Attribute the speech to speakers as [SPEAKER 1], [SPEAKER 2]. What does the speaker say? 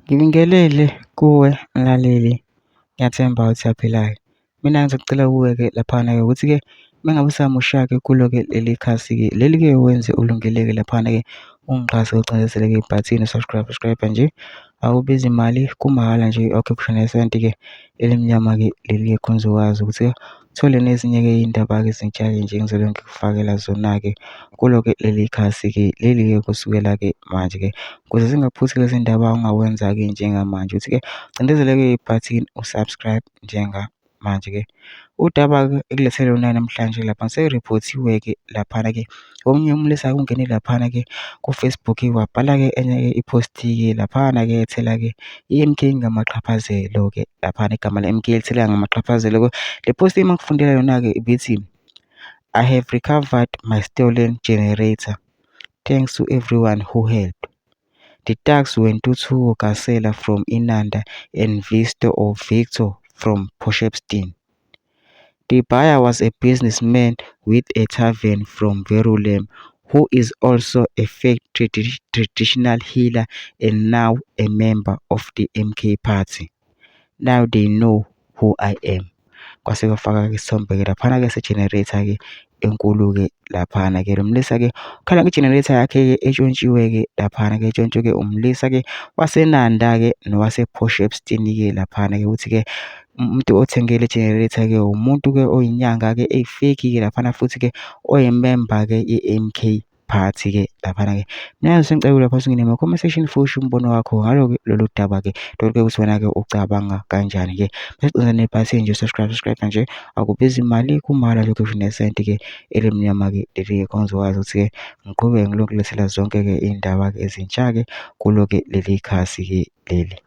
[SPEAKER 1] Ngibingelele kuwe mlaleli, ngiyathemba ukuthi uyaphilayo. Mina ngizokucela kuwe-ke laphana-ke ukuthi-ke uma ngabe usamusha-ke kulo-ke leli khasi-ke leli-ke wenze ulungele-ke laphana-ke ungixhase ucindezeleke ibhathini subscribe nje, awubizi imali, kumahhala nje okhipha nesenti-ke elimnyama-ke leli-ke khona uzokwazi ukuthi-ke uthole nezinye-ke iy'ndaba-ke ezintsha-ke nje engizobe ngikufakela zona-ke kulo-ke leli khasi-ke leli-ke kusukela-ke manje-ke ukuze zingakuphuthi lezi ndaba ongawenza-ke njengamanje ukuthi-ke ucindezeleke ibhathini u-subscribe njengamanje-ke. Udaba-ke ekulethele lona namhlanje lapha seriphotiwe-ke laphana-ke omunye umlisa-ke ungene laphana-ke ku-Facebook wabhala-ke enye-ke iposti-ke laphana-ke ethela-ke i-M_K ngamaxhaphazelo-ke laphana igama le-M_K lithela ngamaxhaphazelo-ke. Le posti uma ngikufundela yona-ke ibithi, I have recovered my stolen generator. Thanks to everyone who helped. The thugs were Ntuthuko Kasela from Inanda and Victor from Potchefstroom. The buyer was a businessman with a tavern from Verulam who is also a fake traditional healer and now a member of the MK party. Now they know who I am. Kwase kwafaka-ke isithombe-ke laphana-ke se-generator-ke enkulu-ke laphana-ke. Lo mlisa-ke ukhala nge-generator yakhe-ke etshontshiwe-ke laphana-ke etshontshiwe-ke umlisa-ke waseNanda-ke nowase-Potchefstroom-ke laphana-ke ukuthi-ke umuntu othenge le generator-ke umuntu-ke oyinyanga-ke eyi-fake-ke laphana futhi-ke oyimemba-ke ye-M_K party-ke laphana-ke. Mina sengicela lapha singene ema-comment section for usho umbono wakho ngalo-ke lolu daba-ke lokho-ke ukuthi wena-ke ucabanga kanjani-ke. Bese nebhathini nje subscribe nje, akubizi imali, kumahhala nje ukhipha nesenti-ke elimnyama-ke leli-ke khona uzokwazi ukuthi-ke ngiqhubeke ngilokhu ngilethela zonke-ke iy'ndaba-ke ezintsha-ke kulo-ke leli khasi-ke leli.